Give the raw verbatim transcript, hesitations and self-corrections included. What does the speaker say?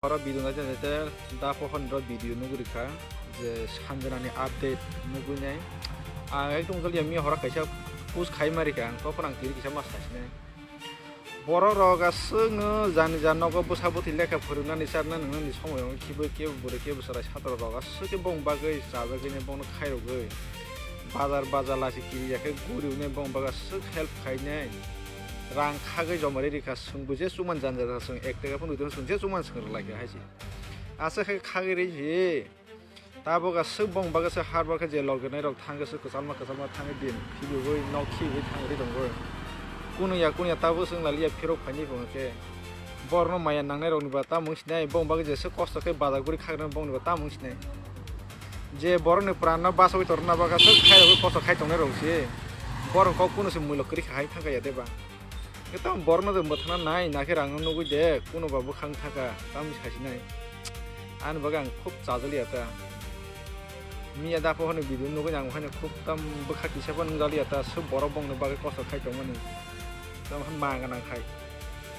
Oro video naitha naitha da pohor ni ro video nugwi rikha je Sanjana ni update nugwi nai. Ang ekdom jali miya hora kaisa post khai ma rikha, ang tophor ang tiri kisa ma sasinai. Borok rok aswk no jani jani nogo bwsa bwtwi lekha phwrwngna ni charna nwngnani somoi o khibi kebo bwrwi kebo chwrai satro rok aswk khe bong bagwi chajagwi nai bongno khairogwi bazar bazar lachi kiri ya khe guri wngnai bong bagwi aswk help khainai rang khagwi joma ri rikha. Chwng bo je chuman jani jani chwng ek taka phano rwtwi chwng je chuman chwng rwlai kha hai se. Aswk khe khagwi rw si. Tabuk aswk bong bagwi se har bar khe je logi nai rok thang khe se kwchalma kwchalma thangwi din philugwi nok khibwi thangwi tongo. Kunu ya kunu ya tabuk chwng laliya phirok phaini bo khe. Borokno maya nangnai rokni ba tamo wng sinai, bong bagwi jeswk kosto khe bazar guri khagrani bongni ba tamo wng sinai. Je borokni pranno bachogwi torna bagwi aswk khairogwi kosto khai tongnai rok se. Borok kok kunu se muilok kwrwi kha hai thangkha ya de ba. Khe tamo borokno je mwthangna nai, nakhe rangno nugwi de, kuno ba bwkhang thaka, tamo sasinai. Ani bagwi ang khub chajaliya ta. Miya da pohorni video nugwi ang haino khub tam bwkha kisa phano nungjaliya ta, swk borok bongni bagwi kosto khai tongmani. Tamo ma gwnang khai.